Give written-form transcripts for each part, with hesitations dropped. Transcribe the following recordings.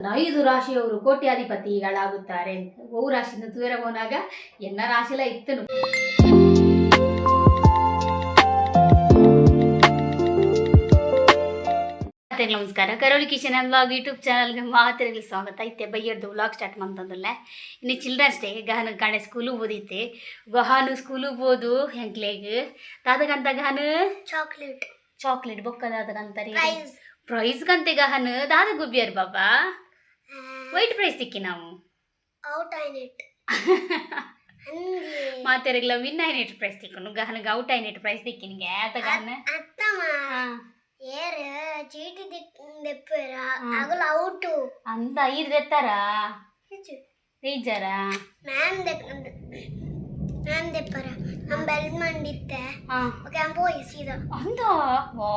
ಐದು ರಾಶಿಯವರು ಕೋಟ್ಯಾಧಿಪತಿಗಳಾಗುತ್ತಾರೆ. ಓ ರಾಶಿಯಿಂದ ತೂಯರ ಪೋನಾಗ ಎನ್ನ ರಾಶಿಲ ಇತ್ತನು. ಮಾತೆರ್ಲ ನಮಸ್ಕಾರ. Karauli kitchen and vlog YouTube ಚಾನಲ್ಗೆ ಮಾತೆರ್ಗ್ ಸ್ವಾಗತ. ಇತ್ತೆ ಬಯ್ಯಡ್ದು ವ್ಲಾಗ್ ಸ್ಟಾರ್ಟ್ ಮಂತಂದುಲ್ಲೆ. ಇನ್ನು ಚಿಲ್ಡ್ರನ್ಸ್ ಡೇ. ಗಹನ ಕಾಣೆ ಸ್ಕೂಲು ಓದಿತ್ತೆ. ಗಹಾನು ಸ್ಕೂಲು ಬೋದು ಎಂಕ್ಲೆಗ್ ದಾದಗಂತ ಗಹನು? ಚಾಕ್ಲೇಟ್. ಚಾಕ್ಲೇಟ್ ಬೊಕ್ಕ ದಾದಗಂತಾರೆ? ಪ್ರೈಸ್. ಪ್ರೈಸ್ ಕಂತೆ ಗಹನ ದಾದ ಗುಬ್ಬಿಯರ್ ಬಾಬಾ? ವೈಟ್ ಪ್ರೈಸ್ ತಿಕ್ಕಿ ನಾವು? ಔಟ್ ಐನೆಟ್. ಮಾತೆರೆಗ್ಲ ವಿನ್ ಐನೆಟ್ ಪ್ರೈಸ್ ತಿಕ್ಕನು. ಗಹನಗ ಔಟ್ ಐನೆಟ್ ಪ್ರೈಸ್ ತಿಕ್ಕಿನಿಗೆ ಆತ ಗಹನ. ಅತ್ತಮ್ಮ, ಏರ್ ಚೀಟಿ ದೆಪ್ಪರ ಅಗಲ ಔಟು. ಅಂದ ಐದು ದೆತ್ತಾರ ಟೀಚರ? ಮ್ಯಾಮ್ ಮ್ಯಾಮ್ ದೆಪ್ಪರ ನಮ್ಮ ಬೆಲ್ ಮಂಡಿತ್ತೆ. ಓಕೆ, I'm ಪೋಯಿ ಸೀದಾ. ಅಂದ ಓ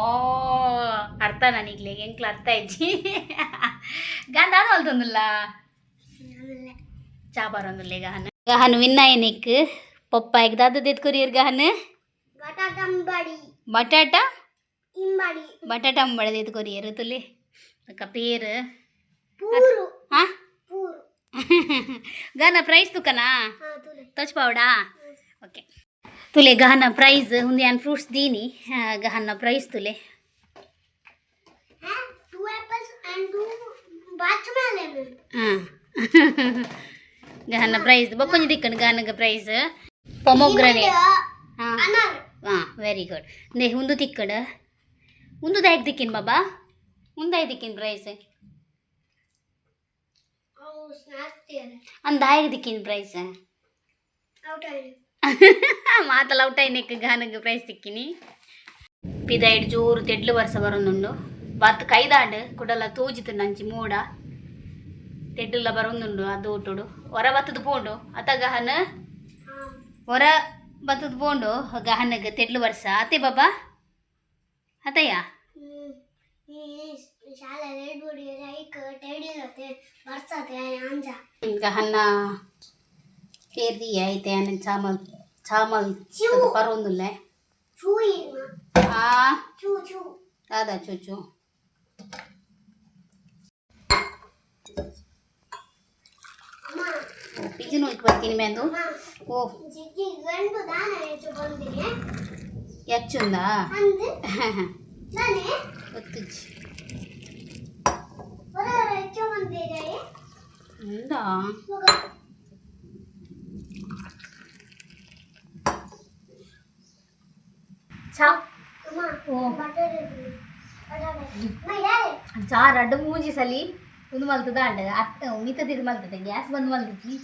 ಅರ್ಥ ನನಗ್ಲೆ ಎಂಕ್ಲ ಅರ್ಥ ಇಜ್ಜಿ. ಗಂಧ ಅದು ಅಲ್ತೊಂದುಲ್ಲ. ಆಮೇಲೆ ಚಾ ಬರೋಂದುಲ್ಲ. ಗಹನ ಗಹನ ವಿನ್ ಆಯನಿಕ್ ಪಪ್ಪಾಯಿಗೆ ದಾದ ದೆತ್ ಕೊರಿಯರ್ ಗಹನ? ಬಟಾಟ ಅಂಬಾಡಿ. ಬಟಾಟ ಇಂಬಾಡಿ. ಬಟಾಟ ಅಂಬಳ ದೆತ್ ಕೊರಿಯರ್ ತುಲಿ ಬೊಕ್ಕ ಪೇರು. ಪೂರು. ಹಾ. ಪೂರು. ಗಹನ ಪ್ರೈಸ್ ತುಕನಾ? ಹಾ, ತುಲೆ. ತೋಚ್ಪಾವಡಾ? ಓಕೆ, ತುಲೆ ಗಹನ ಪ್ರೈಸ್ ಉಂದು ಯಾನ್ ಫ್ರೂಟ್ಸ್ ದೀನಿ. ಗಹನ ಪ್ರೈಸ್ ತುಲೆ. ಟೂ ಆಪಲ್ಸ್ ಅಂಡ್ ಟೂ ಬಾಚ್ ಮೇಲೆ. ಹಾಂ, ಗಹನ ಪ್ರೈಸ್ ಬೊಕ್ಕೊಂಜಿ ದಿಕ್ಕನು. ಗಹನಗ ಪ್ರೈಸ್ ಪೊಮೊಗ್ರನೇಟ್. ಹಾಂ. ಅನಾರ್. ಹಾಂ, ವೆರಿ ಗುಡ್. ನೆ ಉಂದು ತಿಕ್ಕಡ. ಉಂದು ದಾಯಕ್ ದಿಕ್ಕಿನ ಬಾಬಾ? ಉಂದಾಯ್ ದಿಕ್ಕಿನ ಪ್ರೈಸ್? ಅವು ಸ್ನಾಕ್ಸ್ ತಿಯರೆ. ಅಂದ್ ದಾಯಕ್ ದಿಕ್ಕಿನ ಪ್ರೈಸ್? ಔಟ್ ಐನೆಟ್. ಮಾತಲ್ಲ ಔಟ್ ಐನೆಕ್ ಗಹನಗ ಪ್ರೈಸ್ ತಿಕ್ಕಿನಿ. ಪಿದೈಡ್ ಜೋರು ತೆಡ್ಲು ವರ್ಷ ಬರೊಂದುಂಡು. ಬತ್ ಕೈದಾಂಡ್ ಕುಡಲ ತೋಜಿತು ನಂಚಿ ಮೋಡ ತೆಡ್ಡುಲ ಬರೊಂದುಂಡು. ಅದು ಒಟ್ಟುಡು ಹೊರ ಬತ್ತದ ಪೋಂಡು ಅತ ಗಹನ. ಹಾ. ಹೊರ ಬತ್ತದ ಪೋಂಡು ಗಹನಗ ತೆಡ್ಲು ವರ್ಷ ಅತೆ ಬಾಬಾ ಅತಯ್ಯ. ಈ ಶಾಲೆ ಲೇಟ್ ಬಿಡಿ ಲೈಕ್ ಟೈಡಿರತ್ತೆ ಬರ್ಸತ್ತೆ ಅಂಜ. ಗಹನ ಪೇರ್ದಿ ಐತೆ ಅನ್ನ ಚಾಮಲ್ ಚಾಮಲ್. ಚೂ. ಪರೊಂದುಲ್ಲೆ. ಚೂ. ಆ. ಚೂ ಚೂ. ದಾದಾ ಚೂಚು? ಅಮ್ಮ. ಪಿಜಿನ ಹೋಯ್ತು ಬರ್ತೀನಿ ಮೆಂದು. ಅಮ್ಮ. ಓ. ಜಿಗ್ಗಿ ಗಂಡು ದಾನ ಹೆಚ್ಚು ಬಂದಿನಿ. ಹೆಚ್ಚುಂದಾ? ಅಂದು ನಾನೇ. ಗೊತ್ತುಜ್ಜಿ. ಹೊರ ಹೆಚ್ಚು ಬಂದಿದೆ. ఉందా? ಚಾ. ಅಮ್ಮ. ಓ. ಬಟಾಟೆ ಬಟಾಟೆ ಅಮ್ಮ ಯಾರೇ. ಚಾ ರಡ್ಡು ಮೂಜಿ ಸಲಿ ಉಂದು ಮಲ್ತದ ಅಂಡ ಅತ್ತ ಮಿತ್ತದಿದ್ದು ಮಲ್ತದೆ. ಗ್ಯಾಸ್ ಬಂದ್ ಮಲ್ತದಿ.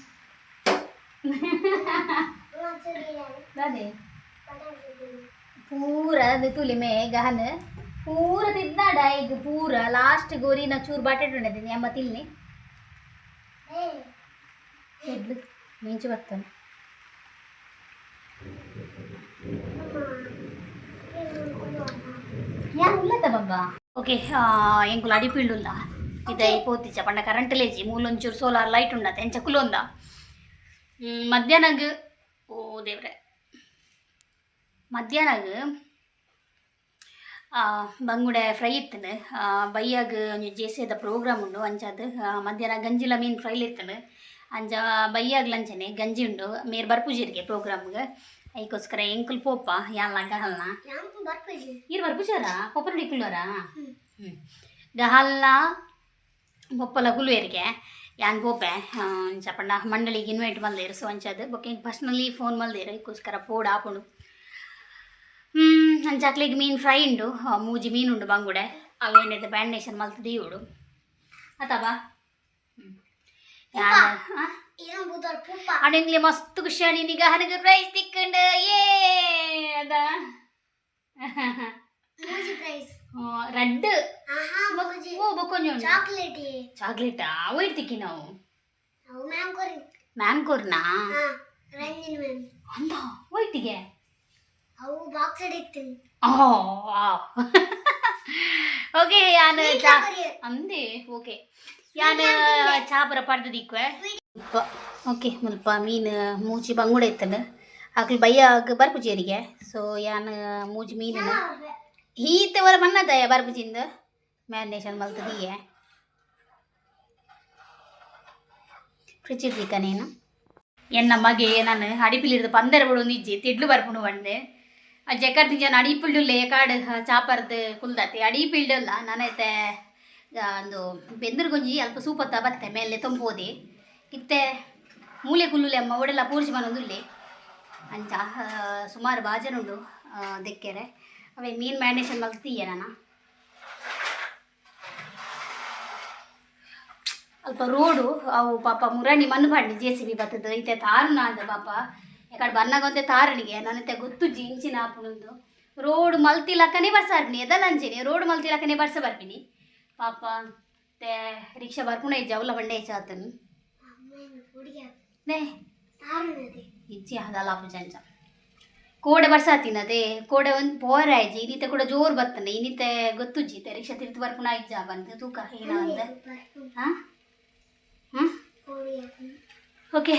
ಅಮ್ಮ ಚೂಡಿ ಯಾರೇ. ಅದೇ. ಬಟಾಟೆ. ಪೂರ ಅದು ತುಲಿ ಮೇ ಗಹನ ಪೂರ ತಿದ್ದಾಡ. ಈಗ ಪೂರ ಲಾಸ್ಟ್ ಗೋರಿ ನಾ ಚೂರು ಬಟಾಟೆ ಉಂಡದಿನಿ ಅಮ್ಮ ತಿನ್ನಿ. ಏ. ಎಡ್ಲು ಮಿಂಚು ಬರ್ತಾನೆ. ಅಮ್ಮ. ಯಾನ್ ಉಲ್ಲದ ಬಾಬಾ. ಓಕೆ, ಎಂಕುಲು ಅಡಿಪಿಂಡುಲ್ಲ ಇದೆ ಪೋತಿಚ ಪಂಡ ಕರೆಂಟ್ ಲೇಜಿ. ಮೂಲೊಂಚೂರು ಸೋಲಾರ್ ಲೈಟ್ ಉಂಡತೆ ಎಂಚ ಕುಲೊಂದ ಮಧ್ಯಾಹ್ನಗ್. ಓ ದೇವ್ರೆ, ಮಧ್ಯಾಹ್ನಗ್ ಬಂಗುಡೆ ಫ್ರೈ ಇತ್ತನು. ಬಯ್ಯಾಗ ಒಂಜಿ ಜೇಸೆದ ಪ್ರೋಗ್ರಾಮ್ ಉಂಡು. ಅಂಚಾದ್ ಮಧ್ಯಾಹ್ನ ಗಂಜಿಲ ಮೀನ್ ಫ್ರೈ ಇತ್ತನು. ಅಂಚ ಬಯ್ಯಾಗ್ ಲಂಚನೆ ಗಂಜಿ ಉಂಡು. ಮೇರ್ ಬರ್ಪುಜೀರಿಗೆ ಪ್ರೋಗ್ರಾಮ್ಗೆ. ಐಕೋಸ್ಕರ ಎಂಕುಲು ಪೋಪ ಯಾನ್ಲ ಗಹಲ್ನ. ಯಾಂಪು ಬರ್ಪುಜಿ. ಈರ್ ಬರ್ಪುಜಾರಾ? ಪೊಪ್ಪನ ಡಿಕ್ಕುಲ್ಲರಾ? ಹ್ಞೂ, ಗಹಲ್ನ ಬೊಪ್ಪಲ ಕುಲುವೆರಿಗೆ ಯಾನ್ ಪೋಪೆ. ಅಂಚ ಪಂಡ ಮಂಡಳಿಗೆ ಇನ್ವೈಟ್ ಮಲ್ದೇರು. ಸೊ ಅಂಚಾದ್ ಬೊಕ್ಕ ಎಂಕ್ ಪರ್ಸ್ನಲಿ ಫೋನ್ ಮಲ್ದೇರು. ಐಕೋಸ್ಕರ ಪೋಡು ಆಪುಂಡು. ಅಂಚ ಅಕ್ಲೆಗ್ ಮೀನ್ ಫ್ರೈ ಉಂಡು. ಮೂಜಿ ಮೀನು ಉಂಡು ಬಂಗುಡೆ. ಅವು ಎಣ್ಣೆದ ಬ್ಯಾಂಡೇಶನ್ ಮಲ್ತ್ ದೀವೊಡು ಅತಬಾ ಯಾನ್. ಇದನ್ ಬುದರ್ ಪುಪ್ಪ. ಅಡೆಂಗ್ಲೆ ಮಸ್ತ್ ಖುಷಿ ನಿಗ ಹನಗ ಪ್ರೈಸ್ ತಿಕ್ಕಂಡು ಏ ಅದ. ಮೂಜಿ ಪ್ರೈಸ್. ರಡ್ಡ್. ಆಹಾ, ಮೂಜಿ. ಓ, ಬೊಕ್ಕೊಂಜಿ ಉಂಡು. ಚಾಕ್ಲೇಟ್. ಚಾಕ್ಲೇಟಾ? ವೈಟ್ ತಿಕ್ಕಿ ನಾವು? ಅವು ಮ್ಯಾಮ್ ಕೊರಿ. ಮ್ಯಾಮ್ ಕೊರ್ನಾ? ಹಾ, ರಂಜಿನ್ ಮ್ಯಾಮ್. ಅಂದ ವೈಟಿಗೆ? ಅವು ಬಾಕ್ಸ್ ಇತ್ತು. ಓಕೆ, ಯಾನ್ ಚಾ ಕೊರಿ. ಅಂದೆ. ಓಕೆ, ಯಾನ್ ಚಾಪುರ ಪಡ್ದು ದಿಕ್ವೆ. ಓಕೆ, ಮುಲ್ಪ ಮೀನು ಮೂಜಿ ಬಂಗುಡೆ ಇತ್ತಂಡು. ಅಕ್ಲು ಬಯ್ಯಾಗ ಬರ್ಪುಜೇರಿಗೆ. ಸೊ ಯಾನ್ ಮೂಜಿ ಮೀನಿನ ಈತೆ ವರ ಬನ್ನದಯ ಬರ್ಪುಜಿಂದ ಮ್ಯಾರಿನೇಷನ್ ಮಲ್ತದೀಯೆ. ಫ್ರಿಜ್ ಇಡ್ದಿಕ್ಕ ನೀನು ಎನ್ನ ಮಗೆ ನಾನು ಅಡಿಪಿಲಿಡ್ದು ಪಂದರ ಬಿಡೊಂದು ಇಜ್ಜಿ ತಿಡ್ಲು ಬರ್ಪುಂಡು ಬಂಡೆ ಆ ಜೆಕರ್ ದಿಂಜನ ಅಡಿಪಿಲ್ಡುಲ್ಲೆ ಕಾಡು ಚಾಪರ್ದು ಕುಲ್ದಾತಿ ಅಡಿಪಿಲ್ಡಲ್ಲ ನಾನೈತೆ ಒಂದು ಬೆಂದರ್ಗೊಂಜಿ ಅಲ್ಪ ಸೂಪತ್ತ ಬತ್ತೆ ಮೇಲೆ ತೊಂಬೋದಿ ಇತ್ತೆ ಮೂಲೆ ಕುಲ್ಲುಲೆ ಅಮ್ಮ ಒಡೆಲ್ಲ ಪೂರ್ಜಿ ಮನೊಂದುಲ್ಲೆ ಅಂಚ ಸುಮಾರು ಬಾಜನುಂಡು ದೆಕ್ಕೆರೆ ಅವೇ ಮೀನು ಮ್ಯಾರಿನೇಷನ್ ಮಲ್ತೀಯ ನಾನು ಅಲ್ಪ ರೋಡು ಅವು ಪಾಪ ಮುರಾಣಿ ಮಣ್ಣು ಪಾಡ್ನಿ ಜೆ ಸಿ ಬಿ ಬತ್ತದ ಇತ್ತೆ ತಾರು ನಾಂದ ಪಾಪ ಯಾಕಡೆ ಬನ್ನಗೊಂತೆ ತಾರಣಿಗೆ ನನ್ನತ್ತೆ ಗೊತ್ತುಜ್ಜಿ ಇಂಚಿನ ಆಪುಣಂದು ರೋಡ್ ಮಲ್ತಿಲಕ್ಕನೇ ಬರ್ಸಾರ್ಪಿನಿ ಎದಲ್ಲ ಅಂಚಿನಿ ರೋಡ್ ಮಲ್ತಿಲಕ್ಕನೇ ಬರ್ಸ ಬರ್ಪಿನಿ ಪಾಪ ते ರಿಕ್ಷಾ ಬರ್ಪುಣ ಇಜ್ಜ ಅವಲ ಬಂಡೆ ಆತನು ನೇ ಇಜ್ಜಿ ಅದಲ್ಲ ಆಪುಜಂಚ ಕೋಡೆ ಬರ್ಸಾತಿನ ಅದೇ ಕೋಡೆ ಒಂದು ಪೋರ ಆಯ್ಜಿ ಇನ್ನಿತೆ ಕೂಡ ಜೋರು ಬರ್ತನೆ ಇನ್ನಿತೆ ಗೊತ್ತುಜ್ಜಿ ಇತ್ತೆ ರಿಕ್ಷಾ ತಿರ್ತು ಬರ್ಪುಣ ಇಜ್ಜ ಬಂದು ತೂಕ ಏನ ಅಂದ ಹಾಂ ಹಾಂ ಓಕೆ.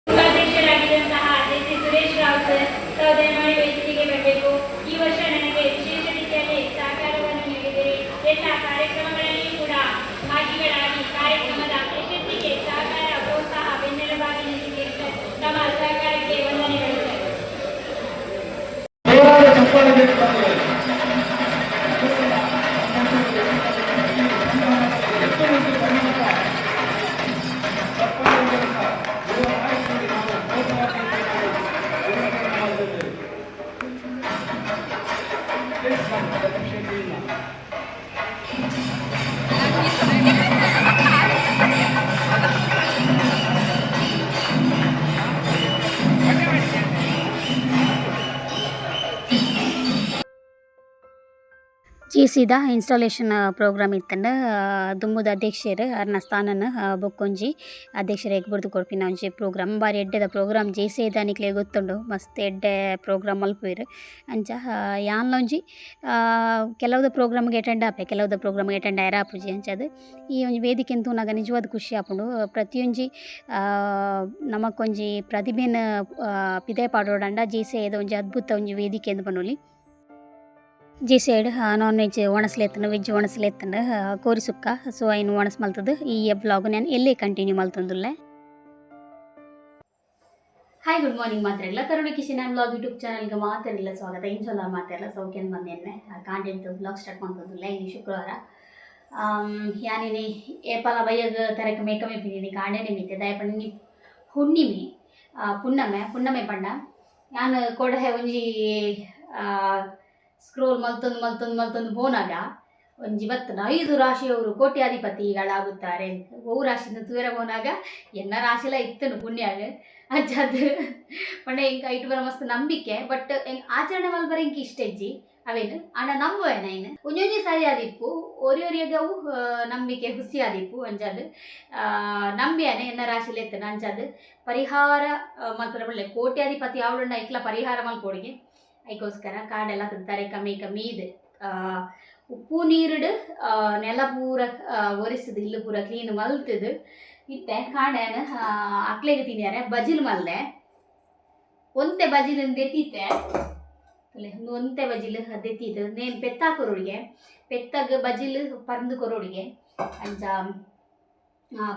ಉಪಾಧ್ಯಕ್ಷರಾಗಿದ್ದಂತಹ J C Suresh Rao sir ತಾವು ದಯಮಾಡಿ ವೇದಿಕೆಗೆ ಬರಬೇಕು. ಈ ವರ್ಷ ನನಗೆ ವಿಶೇಷ ರೀತಿಯಲ್ಲಿ ಸಹಕಾರವನ್ನು ನೀಡಿದಿರಿ. ಎಲ್ಲ ಕಾರ್ಯಕ್ರಮಗಳಲ್ಲಿಯೂ ಕೂಡ ಭಾಗಿಗಳಾಗಿ ಕಾರ್ಯಕ್ರಮದ ಯಶಸ್ಸಿಗೆ ಸಹಕಾರ, ಪ್ರೋತ್ಸಾಹ, ಬೆನ್ನೆಲುಬಾಗಿ ನಿಂತಿದ್ದೀರಿ ಸರ್. ತಮ್ಮ ಸಹಕಾರಕ್ಕೆ ವಂದನೆಗಳು ಸರ್. ಜೋರಾದ ಚಪ್ಪಾಳೆ ಬೇಕು ನಮಗೆ. ಚಪ್ಪಾಳೆ ಮೂಲಕ ಯುವ ನಾಯಕರಿಗೆ ನಾವು ಪ್ರೋತ್ಸಾಹ ನೀಡಬೇಕು. ಪ್ಲೀಸ್ ಬನ್ನಿ, ಶೆಟ್ಟಿಯಿಂದ. ಜೆ ಸಿದ ಇನ್ಸ್ಟಾಲೇಷನ್ ಪ್ರೋಗ್ರಾಮ್ ಇತ್ತಂಡ ದುಂಬುದ ಅಧ್ಯಕ್ಷರು ಅರ್ನ ಸ್ಥಾನನ ಬೊಕ್ಕೊಂಜಿ ಅಧ್ಯಕ್ಷರಿಗೆ ಬುರ್ದು ಕೊರ್ಪಿನ ಒಂಜಿ ಪ್ರೋಗ್ರಾಮ್ ಬಾರಿ ಎಡ್ಡೆದ ಪ್ರೋಗ್ರಾಮ್ ಜೆ ಸಿ ನಿಕ್ಲೆ ಗೊತ್ತುಂಡು ಮಸ್ತ್ ಎಡ್ಡೆ ಪ್ರೋಗ್ರಾಮ್ ಮಲ್ಪುವೆರ್. ಅಂಚ ಯಾನ್ಲ ಒಂಜಿ ಕೆಲವುದ ಪ್ರೋಗ್ರಾಮ್ಗೆ ಅಟೆಂಡ್ ಆಪೆ, ಕೆಲವುದ ಪ್ರೋಗ್ರಾಮ್ಗೆ ಅಟೆಂಡ್ ಆಯೆರೆ ಆಪುಜಿ. ಅಂಚಾದ್ ಈ ಒಂಜಿ ವೇದಿಕೆನ್ ತೂನಗ ನಿಜವಾದ್ ಖುಷಿ ಆಪುಂಡು. ಪ್ರತಿಯೊಂಜಿ ನಮಕೊಂಜಿ ಪ್ರತಿಭೆನ್ ಪಿದಯಿ ಪಾಡೊಡಂಡ ಜೆ ಸಿ ಐದ ಒಂಜಿ ಅದ್ಭುತ ಒಂಜಿ ವೇದಿಕೆ ಅಂದ್ ಪನೊಲಿ. ಜೆ ಸಿ ಐಡ್ ನಾನ್ ವೆಜ್ ಒಣಸ್ಲೆ ಇತ್ತಂಡ, ವೆಜ್ ಒಣಸ್ಲೆ ಇತ್ತಂಡ, ಕೋರಿ ಸುಕ್ಕ. ಸೊ ಐನ್ ಒಣಸ್ ಮಲ್ತದು ಈ ವ್ಲಾಗ್ ನಾನು ಎಲ್ಲೇ ಕಂಟಿನ್ಯೂ ಮಲ್ತೊಂದುಲ್ಲೆ. ಹಾಯ್, ಗುಡ್ ಮಾರ್ನಿಂಗ್ ಮಾತ್ರ ತರುಣ ಕಿಶನ್ ವ್ಲಾಗ್ ಯೂಟ್ಯೂಬ್ ಚಾನಲ್ಗೆ ಮಾತಾಡಿಲ್ಲ ಸ್ವಾಗತ. ಇಂಚೊಲ್ಲ ಮಾತಾಡಲ್ಲ ಸೌಖ್ಯನ್ ಬಂದೇನೆ ಕಾಂಟೆಂಟ್ ವ್ಲಾಗ್ ಸ್ಟಾರ್ಟ್ ಮಾಡ್ತದಿಲ್ಲ. ಇನ್ನು ಶುಕ್ರವಾರ ಯಾನಿನಿ ಏಪಲ ಬಯ್ಯಗ ತರಕ ಮೇಕಮೆ ಪಿನಿ ಕಾಂಡೆನೆ ಮೀತೆ ದಯಪಂಡ ಹುಣ್ಣಿಮೆ ಪುಣ್ಣಮೆ ಪುಣ್ಣಮೆ ಪಂಡ ನಾನು ಕೊಡಹೆ ಒಂಜಿ ಸ್ಕ್ರೋಲ್ ಮಲ್ತೊಂದು ಮಲ್ತೊಂದು ಮಲ್ತೊಂದು ಪೋನಾಗ ಒಂಜಿ ಬತ್ತನ 5 ರಾಶಿಯವರು ಕೋಟ್ಯಾಧಿಪತಿಗಳಾಗುತ್ತಾರೆ. ಓ ರಾಶಿಯಿಂದ ತೂಯರ ಪೋನಾಗ ಎನ್ನ ರಾಶಿಲ ಇತ್ತನು ಪುಣ್ಯಾಗ ಅಂಚಾದ್ ಪಂಡ ಎಂಕ್ ಐಟ್ ಬರ ಮಸ್ತ್ ನಂಬಿಕೆ, ಬಟ್ ಎಂಕ್ ಆಚರಣೆ ಮಲ್ಪರೆ ಎಂಕ್ ಇಷ್ಟ ಇಜ್ಜಿ ಅವೇನು. ಆಂಡ ನಂಬುವೆ ನೈನ್ ಒಂಜೊಂಜಿ ಸರಿ ಆದಿಪ್ಪು ಒರಿ ಒರಿಯಾಗ ಅವು ನಂಬಿಕೆ ಹುಸಿ ಆದಿಪ್ಪು. ಅಂಚಾದ್ ನಂಬಿಯಾನೆ ಎನ್ನ ರಾಶಿಲ ಇತ್ತನ. ಅಂಚಾದ್ ಪರಿಹಾರ ಮಲ್ಪರೆ ಬಲ್ಲೆ ಕೋಟ್ಯಾಧಿಪತಿ ಆವಡಂಡ ಐಕ್ಲ ಪರಿಹಾರ ಮಲ್ಪೊಡಿಗೆ. ಐಕೋಸ್ಕರ ಕಾಡೆಲ್ಲ ತಿಂತಾರೆ ಕಮ್ಮಿ ಕಮ್ಮಿ ಇದೆ ಉಪ್ಪು ನೀರುಡು ನೆಲ ಪೂರ ಒರೆಸುದು ಇಲ್ಲು ಪೂರ ಕ್ಲೀನ್ ಮಲ್ತದು ಇತ್ತೆ ಕಾಂಡೆನ ಅಕ್ಲೆಗ್ ತಿನ್ಯಾರೆ ಬಜಿಲ್ ಮಲ್ದೆ. ಒಂತೆ ಬಜಿಲ್ ದೆತ್ತಿತ್ತೆ, ಒಂತೆ ಬಜಿಲ್ ದೆತ್ತಿತ್ತು ನೇನ್ ಪೆತ್ತ ಕೊರೊಡಿಗೆ ಪೆತ್ತಗ್ ಬಜಿಲ್ ಪರ್ಂದ್ ಕೊರೊಡಿಗೆ. ಅಂಚ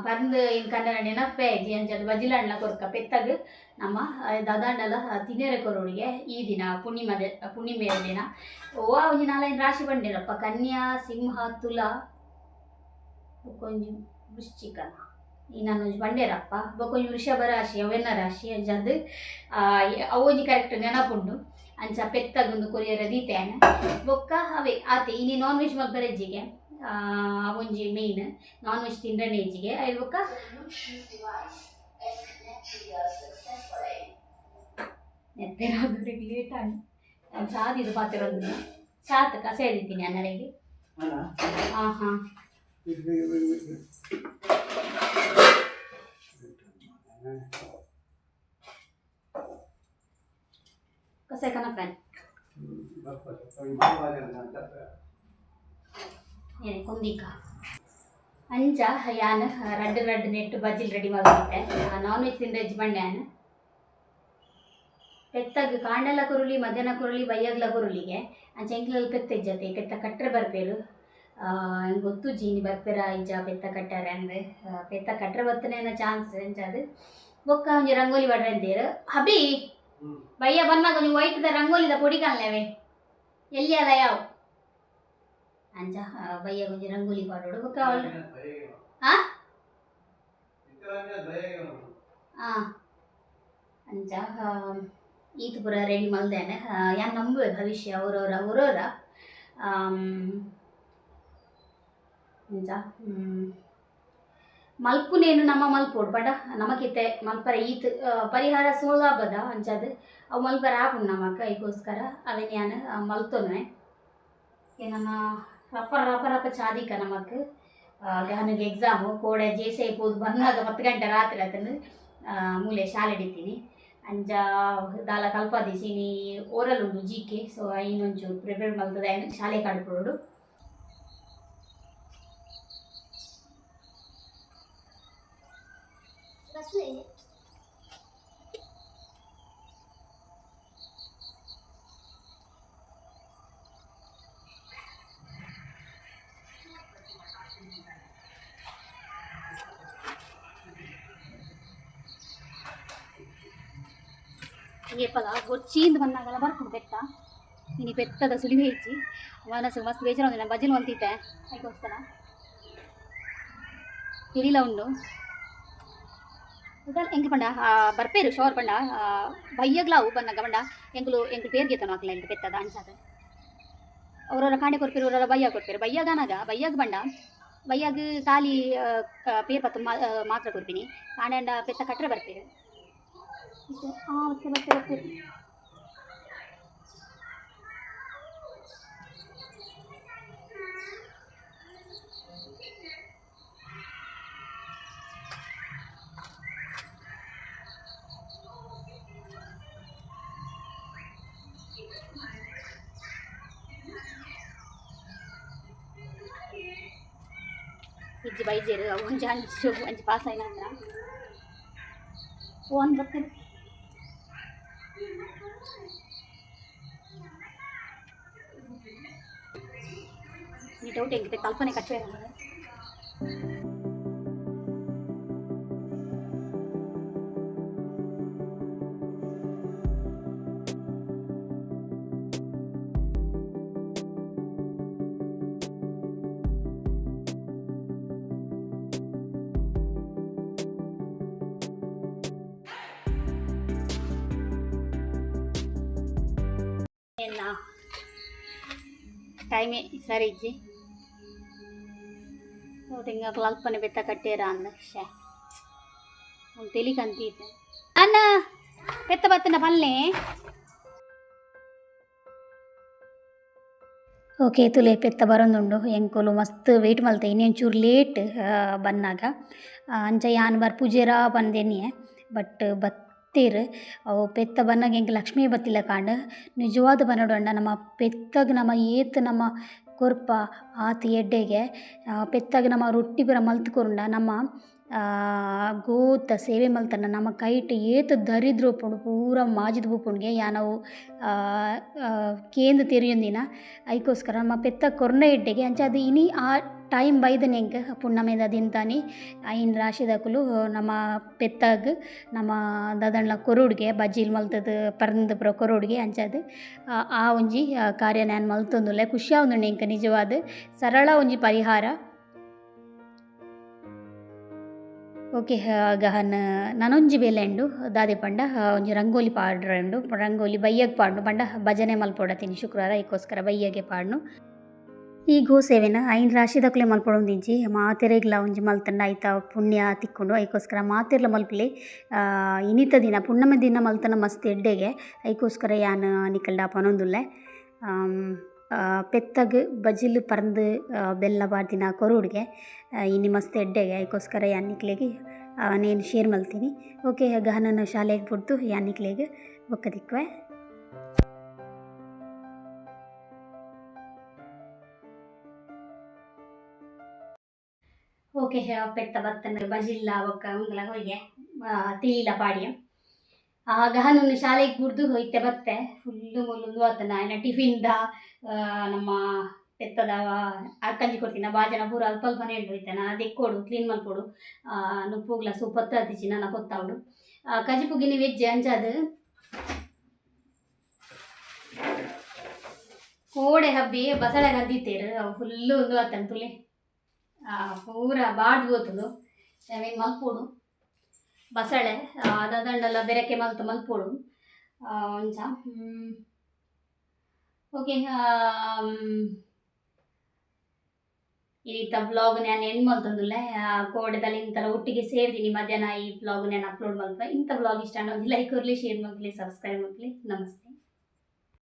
ಪರ್ಂದ್ ಇನ್ ಕನ್ನಡ ನೆನಪೇ ಇಜ್ಜಿ. ಅಂಚ ಅದು ಬಜಿಲ್ ಕೊರ್ಕ ಪೆತ್ತಗ್ ನಮ್ಮ ದಾದಾಂಡಲ ತಿನ್ಯರೆ ಕೊರೊಡಿಗೆ ಈ ದಿನ ಪುಣ್ಣಿಮದ ಪುಣ್ಣಿಮೆಯ ದಿನ. ಓ ಒಂಜಿ ನಾಲೈನ್ ರಾಶಿ ಬಂಡಿರಪ್ಪ ಕನ್ಯಾ, ಸಿಂಹ, ತುಲಾ, ಬೊಕ್ಕೊಂಜಿ ವೃಶ್ಚಿಕನ ಈ ನಾನು ಒಂಜಿ ಬಂಡೇರಪ್ಪ ಬೊಕ್ಕೊಂಜಿ ವೃಷಭ ರಾಶಿ ಅವೆನ್ನ ರಾಶಿ. ಅಂಚಾದ್ ಅವೊಂಜಿ ಕರೆಕ್ಟ್ ನೆನಪುಂಡು. ಅಂಚ ಪೆತ್ತಗೊಂದು ಕೊರಿಯರ ದೀತೇನೆ ಬೊಕ್ಕ ಅವೇ ಆತೆ. ಇನಿ ನಾನ್ ವೆಜ್ ಮಲ್ಪರೆ ಇಜ್ಜಿಗೆ, ಅವೊಂಜಿ ಮೇಯ್ನ್ ನಾನ್ ವೆಜ್ ತಿಂಡ್ರನೆ ಇಜ್ಜಿಗೆ. ಐಲ್ ಬೊಕ್ಕ ನೆತ್ತೆರಾದವ್ರಿಗೆ ಲೇಟ್ ಆಗಿ ನಾನು ಚಾದಿದು ಪಾತಿರೊಂದು ಚಾತ್ ಕಸೆ ದಿತ್ತೀನಿ ಅನ್ನರಿಗೆ. ಹಾಂ ಹಾಂ ಕಸೆ ಕನಪೇನ್ ಏನೆ ಕೊಂದಿಕ. ಅಂಚ ಯಾನ್ ರಡ್ಡ್ ರಡ್ಡ್ ನೆಟ್ ಬಜಿಲ್ ರೆಡಿ ಮಲ್ತಿತ್ತೆ. ನಾನ್ ವೆಜ್ ತಿಂದ ಬಂಡೆ ಯಾನ್ ಪೆತ್ತಗ್ ಕಾಂಡೆಲ ಕೊರುಲಿ, ಮಧ್ಯಾಹ್ನ ಕೊರುಲಿ, ಬಯ್ಯಗ್ಲ ಕೊರುಲಿಗೆ. ಅಂಚ ಎಂಕ್ಲಲ್ಲಿ ಪೆತ್ತ ಇಜ್ಜತೆ ಪೆತ್ತ ಕಟ್ರೆ ಬರ್ಪೇರು. ಗೊತ್ತುಜ್ಜಿ ಇನಿ ಬರ್ಪೆರ ಇಜ್ಜ ಪೆತ್ತ ಕಟ್ಟಾರೆ ಅಂದ್ ಪೆತ್ತ ಕಟ್ಟರೆ ಬತ್ತನೇನ ಚಾನ್ಸ್ ಅಂಚಾದ್ ಬೊಕ್ಕ ಒಂಜಿ ರಂಗೋಲಿ ಪಾಡ್ರೆ ಅಂತೀರ್ ಹಬಿ ಬಯ್ಯ ಬನ್ನಾಗ ಒಂಜಿ ವೈಟ್ ದ ರಂಗೋಲಿದ ಪೊಡಿ ಕಾಣ್ಲೇವೆ ಎಲ್ಲಿ ಅಲ್ಲ ಯಾವ ಅಂಚ ಬಯ್ಯ ಒಂಜಿ ರಂಗೋಲಿ ಪಾಡೋಡು ಬೊಕ್ಕ ಅವಳು ಆ ಆ ಅಂಚ ಈತ್ ಪೂರ ರೆಡಿ ಮಲ್ದೇನೆ. ಯಾನ್ ನಂಬುವೆ ಭವಿಷ್ಯ ಅವರವರ ಅವರವರ ಅಂಚ ಮಲ್ಪುನೇನು ನಮ್ಮ ಮಲ್ಪೋಡು ಪಂಡ ನಮಕಿತ್ತೆ ಮಲ್ಪರ ಈತ್ ಪರಿಹಾರ ಸುಲಭದ ಅಂಚಾದ್ ಅವು ಮಲ್ಪರ ಆಪುಂಡು ನಮಕ್ ಐಕೋಸ್ಕರ ಅವೆನ್ ಯಾನ್ ಮಲ್ತೊನುವೆ. ನಮ್ಮ ರಪ್ಪ ರಪ್ಪ ರಪ್ಪ ಚಾದಿಕ ನಮಕ್ ಗಹನಿಗೆ ಎಕ್ಸಾಮು ಕೋಡೆ ಜೇಸೈ ಪೋದು ಬಂದಾಗ 10 ಗಂಟೆ ರಾತ್ರಿ ಆತಂದು ಮೂಲೆ ಶಾಲೆ ಹಿಡಿತೀನಿ. ಅಂಚ ದಾಲ ಕಲ್ಪಾದಿಸಿ ನೀ ಓರಲ್ ಉಂಡು ಜಿ ಕೆ ಸೊ ಐನೊಂಚೂರು ಪ್ರಿಪೇರ್ ಮಲ್ತದ ಐನು ಶಾಲೆ ಕಡ್ಪೊಡು. ಏಪಲ ಬೊರ್ಚೀಂದ್ ಬನ್ನಾಗಲ ಬರ್ಪುಂಡು ಪೆತ್ತ ಇನಿ ಪೆತ್ತದ ಸುಳಿ ಹೆಚ್ಚಿ ಮನಸ್ಸು ಮಸ್ತ್ ಬೇಜಾರು ನಾನು ಭಜನೆ ಮಲ್ತಿದ್ದೆ ಅದಕ್ಕೋಸ್ಕರ ತಿಳಿಲ ಉಂಡು ಎಂಕ್ ಪಂಡ ಬರ್ಪೇರು ಶೋರ್ ಪಂಡ ಬಯ್ಯಗ್ಲಾವು ಬನ್ನಾಗ ಪಂಡ ಎಂಕುಲು ಎಂಕುಲು ಪೇರ್ಗೆ ತನೋ ಅಕ್ಲ ಎಂಕ್ ಪೆತ್ತದ ಅಂಚಾದ ಅವರವರ ಕಾಂಡೆ ಕೊರ್ಪೇರು ಅವರವರ ಬಯ್ಯ ಕೊರ್ಪೇರು ಬಯ್ಯಗಾನಾಗ ಬಯ್ಯಗ್ ಬಂಡ ಬಯ್ಯಗ್ ಖಾಲಿ ಪೇರ್ ಪತ್ತು ಮಾತ್ರ ಕೊರ್ಪಿನಿ ಕಾಂಡೆ ಅಂಡ ಪೆತ್ತ ಕಟ್ರೆ ಬರ್ಪೇರು. ಬತ್ತೆ ಬತ್ತೆ ಬತ್ತೆ ಇಜ್ಜಿ ಬೈಜೇರು ಒಂಜಿ ಅಂಚು ಒಂಜಿ ಪಾಸ್ ಆಯ್ನ ಓ ಅಂದ್ ಬತ್ತೆ ಈ ಡೌಟ್ ಹೆಂಗಿದೆ ಕಲ್ಪನೆ ಕಟ್ಟೆ ಟೈಮೇ ಸರಿ ಇಜ್ಜಿ ಹಿಂಗ ಅಲ್ಪನೆ ಬೆತ್ತ ಕಟ್ಟೇರ ಅಂದ ಶೇ ತೆಲಿಕಂತೀತೆ ಅಣ್ಣ ಪೆತ್ತ ಬತ್ತನ ಪಲ್ಲೆ. ಓಕೆ ತುಲೆ ಪೆತ್ತ ಬರೊಂದುಂಡು ಎಂಕುಲು ಮಸ್ತ್ ವೇಟ್ ಮಲ್ತೆ ಇನ್ನೊಂಚೂರು ಲೇಟ್ ಬನ್ನಾಗ ಅಂಚ ಯಾನ್ ಬರ್ಪುಜೆರಾ ಪಂದೆನಿಯೆ ಬಟ್ ಬತ್ತೆರ್ ಅವು ಪೆತ್ತ ಬನ್ನಗ ಎಂಕ್ ಲಕ್ಷ್ಮೀ ಬತ್ತಿಲ್ಲ ಕಾಂಡ್ ನಿಜವಾದ ಪನೊಡು ನಮ್ಮ ಪೆತ್ತಗ್ ನಮ್ಮ ಏತ್ ನಮ್ಮ ಕೊರ್ಪ ಆತ್ ಎಡ್ಡೆಗೆ ಪೆತ್ತಗ್ ನಮ್ಮ ರೊಟ್ಟಿ ಪೂರ ಮಲ್ತ್ ಕೊರುಂಡ ನಮ್ಮ ಗೋತ ಸೇವೆ ಮಲ್ತಂಡ ನಮ್ಮ ಕೈಟ್ ಏತ್ ದರಿದ್ರ ಉಪ್ಪುಂಡು ಪೂರ ಮಾಜಿದ್ ಪೋಪುಂಡುಗೆ ಯಾನ್ ಅವು ಕೇಂದ್ ತೆರಿಯೊಂದಿನ ಐಕೋಸ್ಕರ ನಮ್ಮ ಪೆತ್ತ ಕೊರ್ನ ಎಡ್ಡೆಗೆ ಅಂಚಾದ್ ಇನಿ ಆ ಟೈಮ್ ಬೈದನೆ ಎಂಕ್ ಪುಣ್ಣಮೆದ ದಿನತಾನಿ ಐನ್ ರಾಶಿದಕುಲು ನಮ್ಮ ಪೆತ್ತಗ್ ನಮ್ಮ ದಾದಂಡ್ಲ ಕೊರೊಡುಗೆ ಬಜ್ಜಿಲ್ ಮಲ್ತುದು ಪರ್ಂದ್ ಪೂರ ಕೊರೊಡುಗೆ ಅಂಚಾದ್ ಆ ಒಂಜಿ ಕಾರ್ಯನ್ ಯಾನ್ ಮಲ್ತೊಂದುಲ್ಲೆ ಖುಷಿ ಆವೊಂದುಂಡು ಎಂಕ್ ನಿಜವಾದ್ ಸರಳ ಒಂಜಿ ಪರಿಹಾರ. ಓಕೆ ಗಹನ್ ನನೊಂಜಿ ಬೇಲೆ ಉಂಡು ದಾದೆ ಪಂಡ ಒಂಜಿ ರಂಗೋಲಿ ಪಾಡ್ರೆ ಉಂಡು ರಂಗೋಲಿ ಬಯ್ಯಗ್ ಪಾಡ್ನು ಪಂಡ ಭಜನೆ ಮಲ್ಪೊಡತಿನಿ ಶುಕ್ರವಾರ ಐಕೋಸ್ಕರ ಬಯ್ಯಗೆ ಪಾಡ್ನು. ಈ ಗೋ ಸೇವೆನ ಐನ್ ರಾಶಿದಕುಲೆ ಮಲ್ಪೊಡೊಂದಿಂಚಿ ಮಾತೆರೆಗ್ಲ ಒಂಜಿ ಮಲ್ತಂಡ ಐತ ಪುಣ್ಯ ತಿಕ್ಕುಂಡು ಐಕೋಸ್ಕರ ಮಾತೆರ್ಲ ಮಲ್ಪುಲೆ ಇನಿತ ದಿನ ಪುಣ್ಣಮೆ ದಿನ ಮಲ್ತನ ಮಸ್ತ್ ಎಡ್ಡೆಗೆ ಐಕೋಸ್ಕರ ಯಾನ್ ನಿಕಲ್ಡ ಪನೊಂದುಲ್ಲೆ. ಪೆತ್ತಗ್ ಬಜಿಲ್ ಪರ್ಂದ್ ಬೆಲ್ಲ ಪಾಡ್ದಿನ ಕೊರೊಡುಗೆ ಇನಿ ಮಸ್ತ್ ಎಡ್ಡೆಗೆ ಐಕೋಸ್ಕರ ಯಾನ್ ನಿಕ್ಲೆಗ್ ನೇನ್ ಶೇರ್ ಮಲ್ತೀನಿ. ಓಕೆ ಗಹನನ ಶಾಲೆಗ್ ಬುಡ್ದು ಯಾನ್ ನಿಕ್ಲೆಗ್ ಬೊಕ್ಕ ತಿಕ್ಕುವೆ. ಓಕೆ ಪೆತ್ತ ಬತ್ತನ ಬಜಿಲ್ಲ ಬೊಕ್ಕ ಉಂದಲ ಹೊಯ್ಗೆ ತಿಳಿಲ ಪಾಡಿಯ ಗಹನನ್ನು ಶಾಲೆಗೆ ಬುಡ್ದು ಇತ್ತೆ ಬತ್ತೆ ಫುಲ್ಲು ಮುಲ್ಲುಂದು ಆತನ ಆಯ್ನ ಟಿಫಿನ್ದ ನಮ್ಮ ಪೆತ್ತದ ಅರ್ಕಂಜಿ ಕೊರ್ತಿನ ಬಾಜನ ಪೂರ ಅಲ್ಪ ಅಲ್ಪನೇ ಉಂಡು ಇತ್ತೆ ನನ ದೆಕ್ಕೊಡು ಕ್ಲೀನ್ ಮಲ್ಪೊಡು. ನುಪ್ಪುಗ್ಲ ಸೂ ಪೊತ್ತಾತಿಜಿ ನನ ಪೊತ್ತಾವೊಡು. ಕಜಿಪು ಗಿನಿ ವೆಜ್ ಅಂಚಾದ್ ಕೋಡೆ ಹಬ್ಬಿ ಬಸಳೆ ಕದ್ದಿತ್ತೇರು ಅವು ಫುಲ್ಲು ಉಂದು ಆತನ ತುಲೆ. ಪೂರ ಬಾಡ್ ಪೋತುಂಡು. ಅವೆನ್ ಮಲ್ಪೊಡು ಬಸಳೆ ಅದಾದಂಡಲ ಬೆರಕೆ ಮಲ್ತ್ ಮಲ್ಪೊಡು ಅಂಚ. ಓಕೆ, ಇನಿತ ವ್ಲಾಗ್ ನಾನು ಎಂಡ್ ಮಲ್ತೊಂದುಲ್ಲೆ. ಕೋಡೆದಲ್ಲಿ ಇಂತಲ ಒಟ್ಟಿಗೆ ಸೇರ್ದಿನಿ ಮಧ್ಯಾಹ್ನ ಈ ವ್ಲಾಗ್ ನಾನು ಅಪ್ಲೋಡ್ ಮಲ್ಪೆ. ಇಂಥ ವ್ಲಾಗ್ ಇಷ್ಟ ಒಂಜಿ ಲೈಕ್ ಕೊರ್ಲಿ, ಶೇರ್ ಮಲ್ಪುಲೆ, ಸಬ್ಸ್ಕ್ರೈಬ್ ಮಲ್ಪುಲೆ. ನಮಸ್ತೆ.